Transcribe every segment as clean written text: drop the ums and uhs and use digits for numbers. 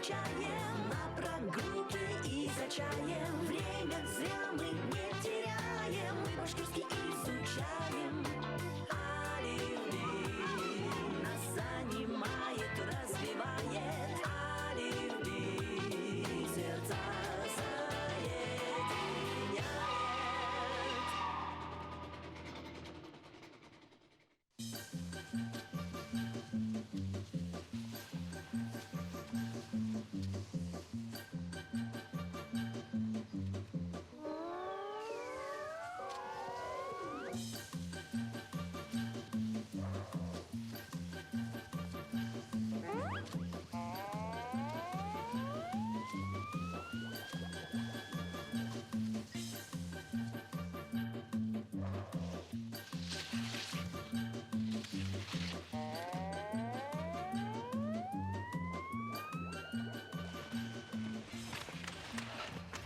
изучаем. На прогулке и за чаем. Время зря мы не теряем. Мы башкирский изучаем. Әлифби нас занимает, развивает. Әлифби сердца соединяет.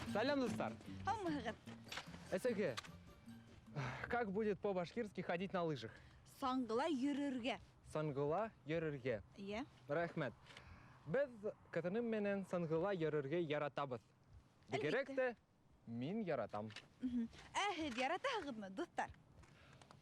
Сәләм, дуҫтар. Һаумыһығыҙ. Әсәке, как будет по-башкирски ходить на лыжах? Саңғыла йөрөргә. Саңғыла йөрөргә. Йә. Рәхмәт. Беҙ ҡатыным менән саңғыла йөрөргә яратабыҙ. Бигерәк тә мин яратам. Ә һеҙ яратаһығыҙмы, дуҫтар?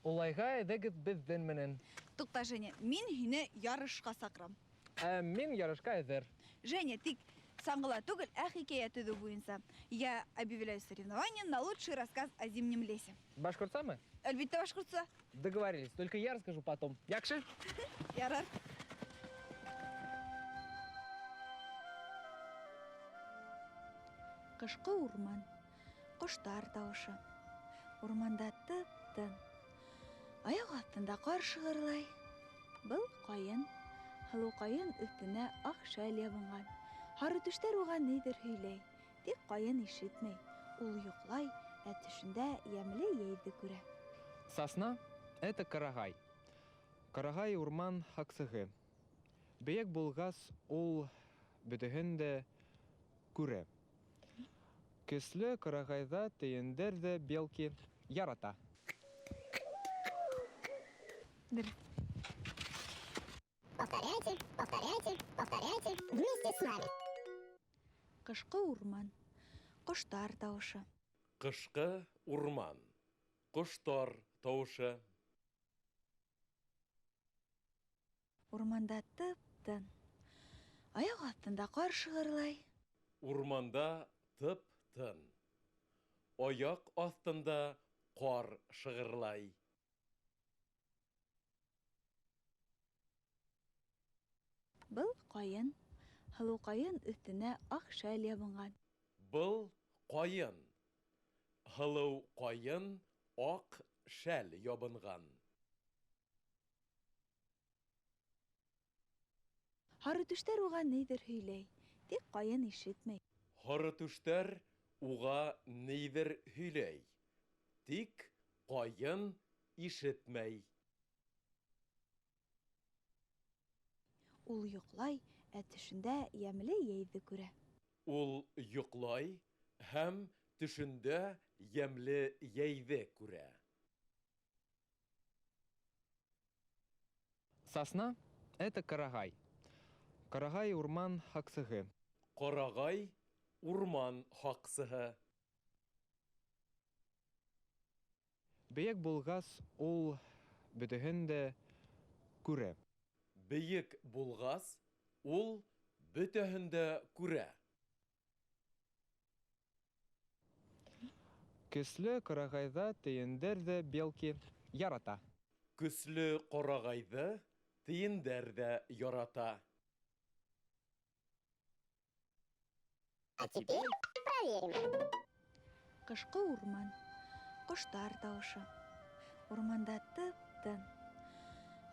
Улайға әйҙәгеҙ беҙҙең менән. Туҡта, Женя, мин һине ярышҡа саҡырам. Ә мин ярышҡа әҙер. Женя, тик саңғыла түгел, ә хикәйә төҙөү буйынса. Я объявляю соревнование на лучший рассказ о зимнем лесе. Башҡортсамы? Әлбиттә, башҡортса. Договорились, только я расскажу потом. Яҡшы? Ярар. Ҡышҡы урман, ҡоштар тауышы. Урманда тып-тын. Аяҡ аҫтында ҡар шығырлай. Был ҡайын, һылыу ҡайын өҫтөнә аҡ шәл ябынған. Һары түштәр уға ниҙер һөйләй, тик ҡайын ишетмәй. Ул йоҡлай, ә төшөндә йәмле йәйҙе күрә. Сосна — это карагай. Карагай урман һаҡсыһы. Бейек булғас, ул бөтәһен дә күрә. Көслө ҡарағайҙы тейендәр ҙә белки ярата. Дөрөҫ. Повторяйте, повторяйте, повторяйте вместе с нами. Ҡышҡы урман, ҡоштар тауышы. Ҡышҡы урман, ҡоштар тауышы. Урманда тып-тын. Аяҡ аҫтында ҡар шығырлай. Урманда тып-тын. Аяҡ аҫтында ҡар шығырлай. Был ҡайын, һылыу ҡайын өҫтөнә аҡ шәл ябынған. Был ҡайын, һылыу ҡайын аҡ шәл ябынған. Һары түштәр уға ниҙер һөйләй, тик ҡайын ишетмәй. Һары түштәр уға ниҙер һөйләй, тик ҡайын ишетмәй. Ул йоҡлай, ә төшөндә йәмле йәйҙе күрә. Ул йоҡлай һәм төшөндә йәмле йәйҙе күрә. Сосна — это карагай. Карагай урман һаҡсыһы. Ҡарағай урман һаҡсыһы. Бейек булғас, ул бөтәһен дә күрә. Бейек булғас, ул бөтәһен дә күрә. Көслө ҡарағайҙы тейендәр ҙә белки ярата. Көслө ҡарағайҙы тейендәр ҙә ярата. А теперь проверим. Ҡышҡы урман, ҡоштар тауышы. Урманда тып-тын.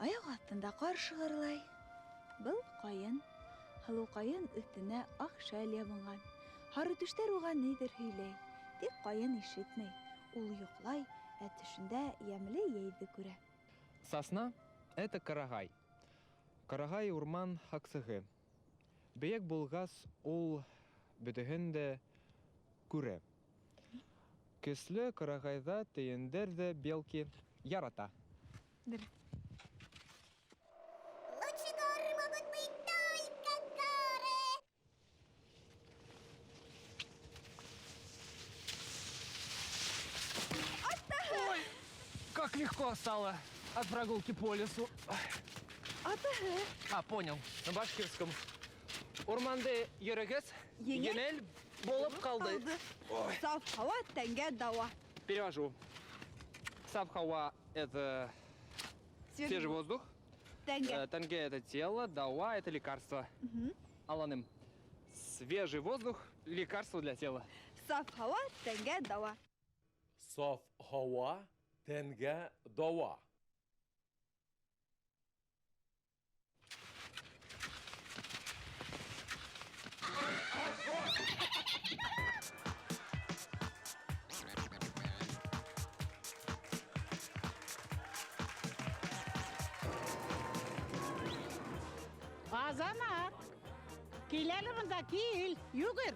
Аяҡ аҫтында ҡар шығырлай. Был ҡайын, һылыу ҡайын өҫтөнә аҡ шәл ябынған. Һары түштәр уға ниҙер һөйләй, тик ҡайын ишетмәй. Ул йоҡлай, ә төшөндә йәмле йәйҙе күрә. Сосна — это карагай. Карагай урман һаҡсыһы. Бейек булғас, ул бөтәһен дә күрә. Көслө ҡарағайҙы тейендәр ҙә белки ярата. Дөрөҫ. Лучше горы могут быть только горы. Как легко стало от прогулки по лесу. Атаһы. А, понял. На башкирском. Урманда йөрөгәс, Еңел еңел булып ҡалды. Саф һауа тәнгә дауа. Перевожу. Саф һауа – это свежий воздух. Тәнгә. Тәнгә – это тело, дауа – это лекарство. Аңланым. Свежий воздух – лекарство для тела. Саф һауа тәнгә дауа. Саф һауа тәнгә дауа. Азамат, кил әле монда, кил, йүгер.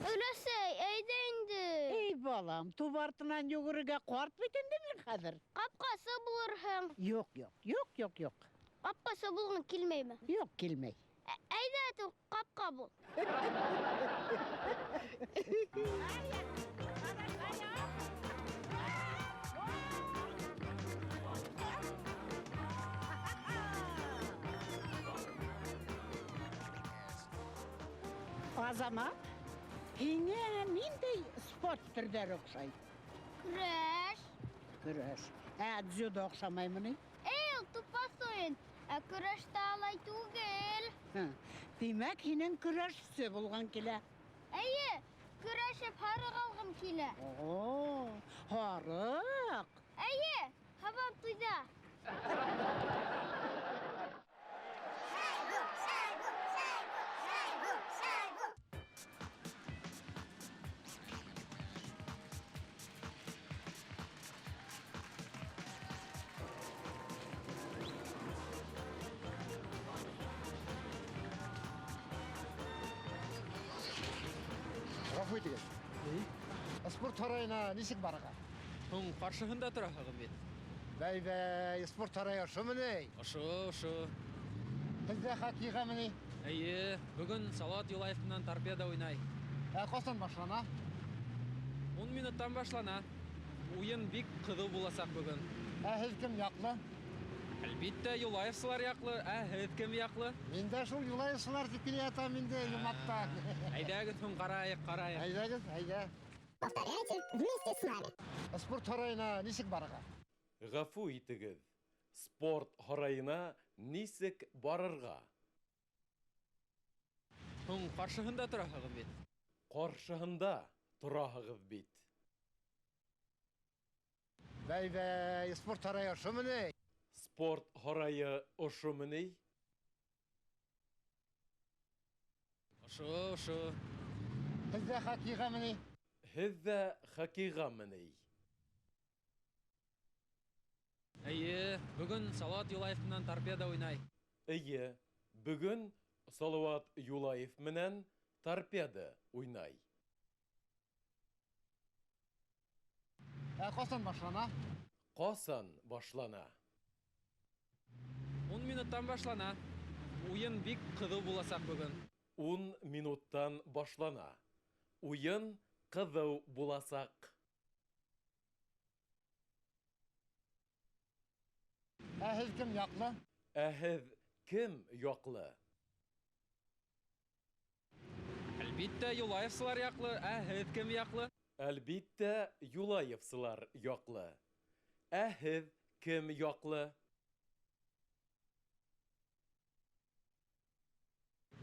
Өләсәй, әйҙә инде. Эй, балам, туп артынан йүгерергә ҡарт бит инде мин хәҙер. Ҡапҡасы булырһың. Юҡ, юҡ, юҡ, юҡ, юҡ. Ҡапҡасы булғың килмәйме? Юҡ, килмәй. Әйҙә, әтеү, ҡапҡа бул. Азамат, һиңә ниндәй спорт төрҙәре оҡшай? Көрәш. Көрәш. Ә дзюдо оҡшамаймы ни? Эй, ул тупаҫ уйын. Ә көрәштә алай түгел. Һы. Тимәк, һинең көрәшсе булған килә. Эйе, көрәшеп һарыҡ алғым килә. О, һарыҡ. Эйе, һабантуйҙа. Шайбу, шайбу, шайбу, шайбу, шайбу. Ғәфү итегеҙ. Спорт һарайына нисек барырға? Һуң ҡаршыһында тораһығыҙ бит. Бәй, бәй, спорт һарайы ошомо ни? Ошо, ошо. Һеҙҙә хоккейғамы ни? Эйе, бөгөн Салауат Юлаев менән Торпедо уйнай. Ә ҡасан башлана? 10 минуттан башлана. Уйын бик ҡыҙыу буласаҡ бөгөн. Ә һеҙ кем яҡлы? Әлбиттә, Юлаевсылар яҡлы. Ә һеҙ кем яҡлы? Мин дә шул Юлаевсылар тип килә ятам инде Йомаҡтан. Әйҙәгеҙ һуң ҡарайыҡ, ҡарайыҡ. Әйҙәгеҙ, әйҙә. Повторяйте вместе с нами. Спорт һарайына нисек барырға? Ғәфү итегеҙ, спорт һарайына нисек барырға? Һуң ҡаршыһында тораһығыҙ бит. Ҡаршыһында тораһығыҙ бит. Бәй, бәй, спорт һарайы ошомо ни? Спорт һарайы ошомо ни? Ошо, ошо. Һеҙҙә хоккейғамы ни? Һеҙҙә хоккейғамы ни? Эйе, бөгөн Салауат Юлаев менән Торпедо уйнай. Эйе, бөгөн Салауат Юлаев менән Торпедо уйнай. Ә ҡасан башлана? Ҡасан башлана? 10 минуттан башлана. Уйын бик ҡыҙыу буласаҡ бөгөн. 10 минуттан башлана. Уйын ҡыҙыу буласаҡ. Ә һеҙ кем яҡлы? Ә һеҙ кем яҡлы? Әлбиттә, Юлаевсылар яҡлы. Ә һеҙ кем яҡлы? Әлбиттә, Юлаевсылар яҡлы. Ә һеҙ кем яҡлы?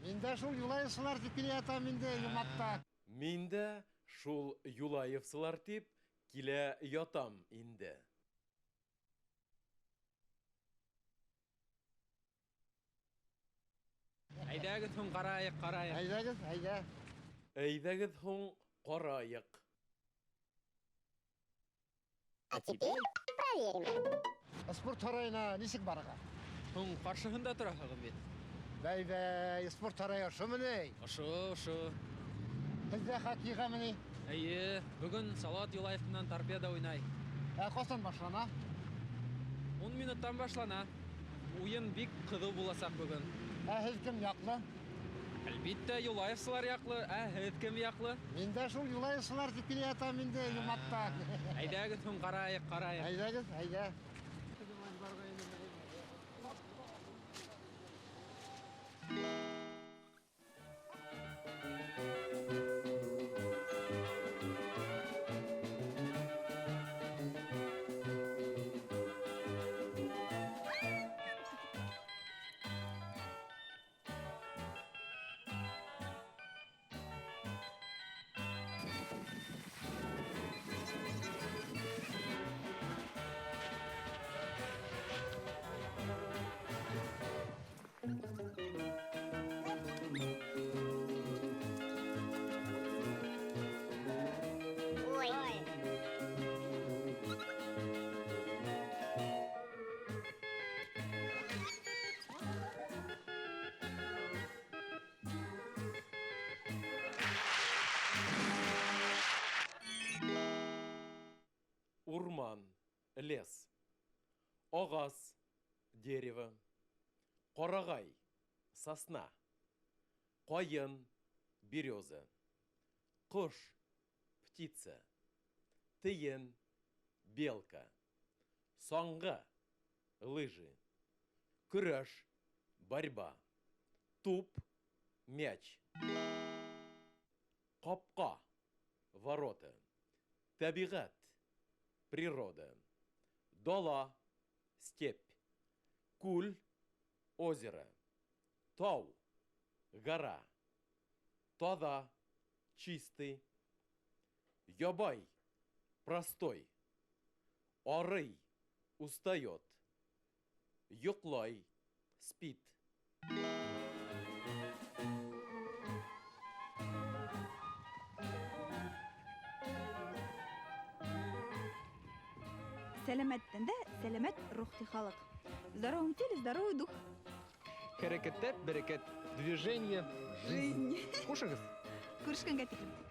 Мин дә шул Юлаевсылар тип килә ятам инде Йомаҡтан. Мин дә шул Юлаевсылар тип килә ятам инде. Әйҙәгеҙ һуң ҡарайыҡ, ҡарайыҡ. Әйҙәгеҙ, әйҙә. Әйҙәгеҙ һуң ҡарайыҡ. А теперь проверим. Спорт һарайына нисек барырға? Һуң ҡаршыһында тораһығыҙ бит. Бәй, бәй, спорт һарайы ошомо ни? Ошо, ошо. Һеҙҙә хоккейғамы ни? Эйе, бөгөн Салауат Юлаев менән Торпедо уйнай. Ә ҡасан башлана? 10 минуттан башлана. Уйын бик ҡыҙыу буласаҡ бөгөн. Ә һеҙ кем яҡлы? Әлбиттә, юлаевсылар яҡлы, ә һеҙ кем яҡлы? Мин дә шул юлаевсылар дип килә ятам инде Юматтан. Әйҙәгеҙ һуң ҡарайыҡ, ҡарайыҡ. Әйҙәгеҙ, әйҙә. Ой. Урман, лес. Ағас, дерево. Ҡарағай, сосна. Ҡайын, береза. Ҡош, птица. Тейен, белка. Саңғы, лыжи. Көрәш, борьба. Туп, мяч. Ҡапҡа, ворота. Тәбиғәт, природа. Дала, степь. Күл, озеро. Тау, гора. Таҙа, чистый. Ябай, простой. Арый, устает. Йоҡлай, спит. Сәләмәт тәндә сәләмәт рух ти халыҡ. В здоровом теле здоровый дух. Хәрәкәттә бәрәкәт, движение, жизнь. Жизнь. Хушығыҙ. Күрешкәнгә тиклем.